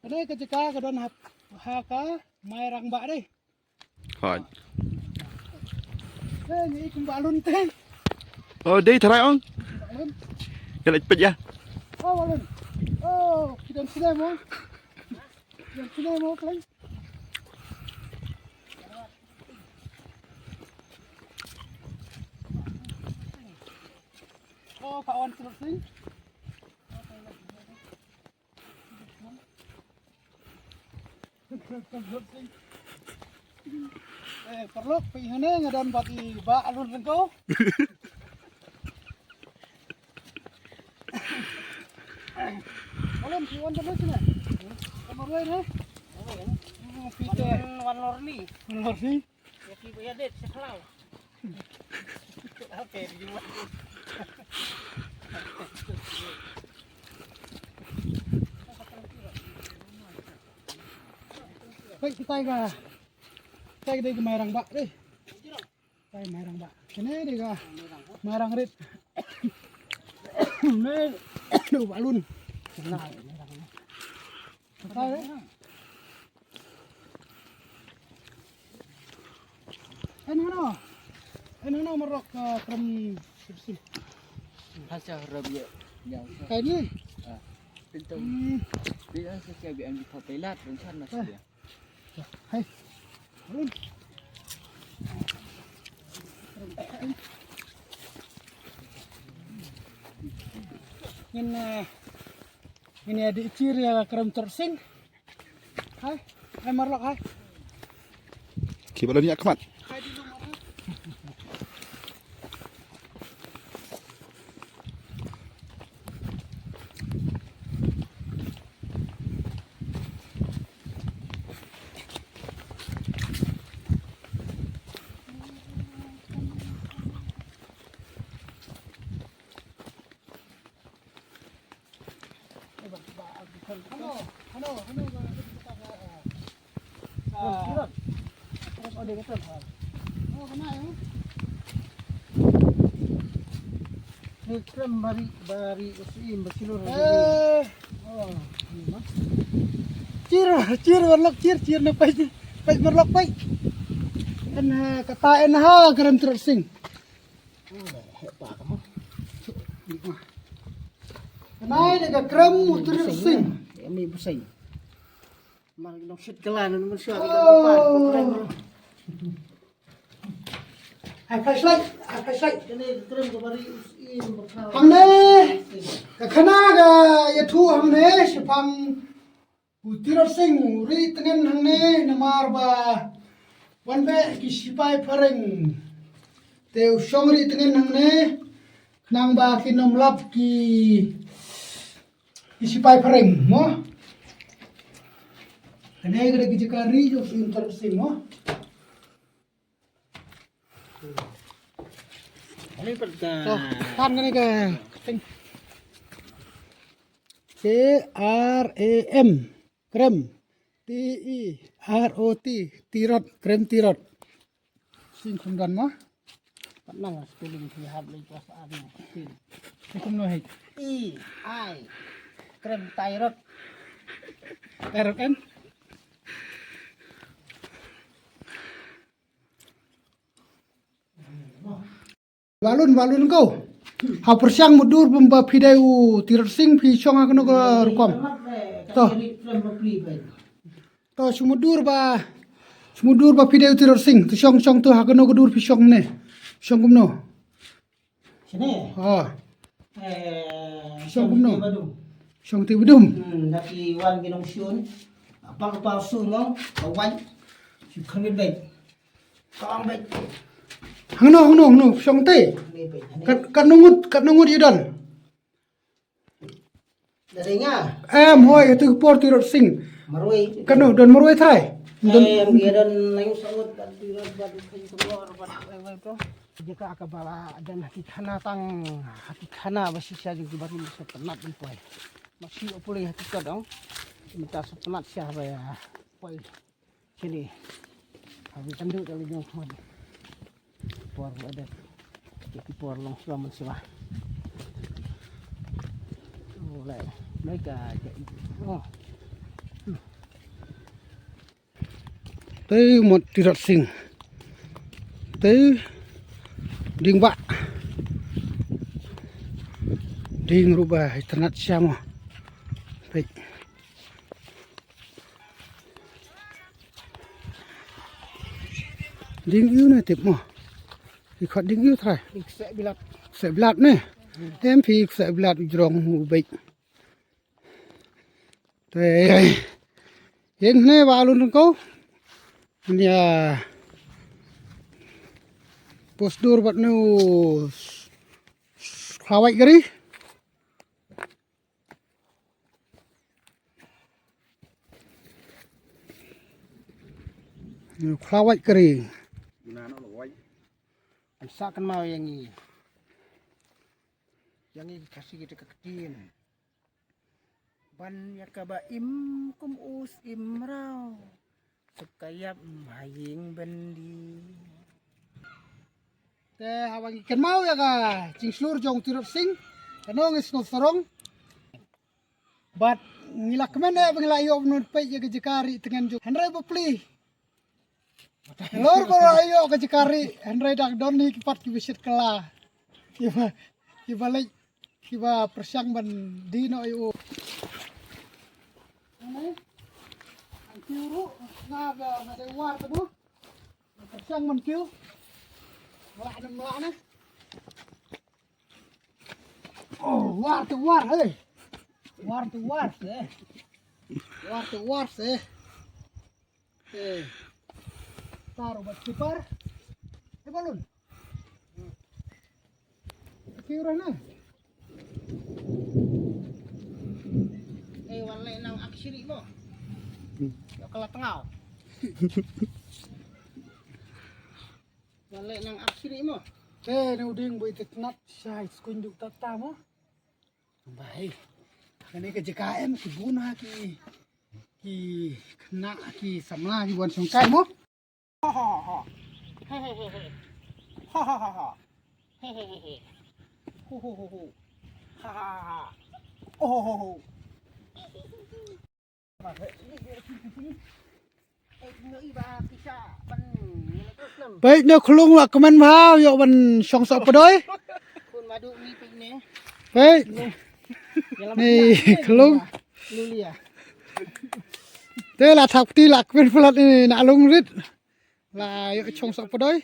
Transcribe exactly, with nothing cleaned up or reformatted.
Kane ka jaka ka don ha, ha ka Mairang Bah dei. Hooid. Eh, ni kum balun te. Oh, dei tharai ong. Balun. Ya lek pet ya. Oh, balun. Oh, ki don sine mo. Ki don sine mo, Kleng. Oh, ka wan terus ni. Eh, paralok, phi hangne nga don bad i Bah Alun Ryngkew. Alun, phi wan da ne sine? Ka marwei ne? Phi te wan lorni. Wan lorni. Ya, phi ba ya det, sa khlang. Okay, di rumah. Baik, kita ga, kita ga dei ka Mairang Bah dei. Kita Mairang Bah. Kane dei ka Mairang Rit. Ne, dei balun. Kita, eh. Ano, ano? Ano, ano, marok, ah, from Sipsi. Hasa Rabia. Yang Kaini? Ah, pintu. Hmm. Dia sa siya bi ang di papelat, rencana siya. Hai. Alun. Ngin, eh, ngin ïa dih chir ïa ka Krem Torsing. Hai. Hai marlok hai. Ki balon ïa khmat. Hai di lum marlok. Ni krem bari, bari usim, bachelor. Eh. Oh, ni mah. Chir, chir, marlok, chir, chir, na pai, pai, marlok, pai. En ha, kata en ha, Krem Torsing. Nai da ka Krem Torsing. Ïa mi busing. Mar nong shit kala nong shit kala. Ai flashlight, ai flashlight. Kane ka Krem ka bari us in bakal. Hangne ka khana ka ïathuh hangne shaphang u Tirot Sing u ri tngen hangne namar ba wan beh ki sipai phareng. Te u shong ri tngen hangne khnang ba kin ym lap ki, ki sipai phareng mo. Kane ka dei ki jaka ri jong u Tirot Sing mo. Ani pat ka. To, tan kane ka thing. K R A M. Krem. T E R O T. Tirot. Krem Tirot. Sing khum don mo. Pat nang spelling ki hap lei pas an. Sing khum no hai. E I. Krem Tirot. Tirot kan? Balun, balun ko. Ha pyrshang mudur bym ba phi dei u Tirot Sing phi shong ha kano ka rukom. To. To shu mudur ba, shu mudur ba phi dei u Tirot Sing. To shong, shong to ha kano ka dur phi shong ne. Shong kumno. Sini. Ha. Eh, shong kumno. Shong ti badum. Hmm, da ki wan ki nongshun. Apa apa sumong, kawan. Shu khangit baik. Hangno, hangno, hangno, shong te. Kat, kat nungut, kat nungut ïa don. Em, hoi, ïa tu por Tirot Sing. Marwei. Kat no, don marwei trai. Don. Em, ïa don nang saut, bad Tirot, bad Sing Semor, bad, eh, eh, tu. Jaka ka bala, don hati khana tang, hati khana, ba shisha jong ki barim, sa penat ban poi. Masi opule hati ka dong. Minta sa penat sha ba ïa poi. Sini. Abi tandu kali jong khmat. Por ada. Jadi por long selamat sila. Oh, lai. Mereka jadi. Oh. Hmm, Te mot Tirot Sing. Te ding ba. Ding ruh ba itynnat sha mo. Peit. Ding ïu ne tip mo. Ki khot ding ïu trai. Ding kseh bilat. Kseh bilat ne. Em phi kseh bilat u jrong u beit. Te ïeng ne ba alun ko. Nia. Postur bat nu. Khlawai kari. Khlawai kari. An sa kan mau yang ni. Yang ni kasih kita ke ketin. Ban ïa kaba im kum us im rau. Suk ka ïap ha ïing byndi. Te haba ngi kynmaw ïa ka jingshlur jong Tirot Sing. Kano ngi sngewsarong. Bad ngi la kmen eh ba ngi la ïoh ban peit ïa ka jaka ri tngen jong. Hynrei ba pli. Lor ba la ïoh ka jaka ri, hynrei dang don hi ki pat ki bishit kylla. Kiba, kiba leit, kiba pyrshang ban die noh ïa u. Ane, ang kiu ruh, nga ba, nga dei war tu. Pyrshang ban kiu. Mlah ne, mlah ne. Oh, war tu war, hey. War tu war, eh. War tu war, eh. Eh. Taruh buat super. Eh, balon. Oke, udah nah. Eh, wan leh nang aksiri mo. Yo kala tengau. Wan leh nang aksiri mo. Eh, ne u ding boi te tnat shai skuin juk tata mo. Bai. Kane ka jaka em ki bun ha ki, ki khynnah ki samla ki wan shong kai mo. Ha ha ha ha. Ha ha ha ha. He he he he. Ho ho ho ho. Ha ha ha ha. Oh ho ho ho. Peit ne khulung la kmen bha ïoh ban shong soh padoi. Peit. Ni khulung. Te la thak pti la kmen plat ni na lung rit. La ïoh shong soh padoi.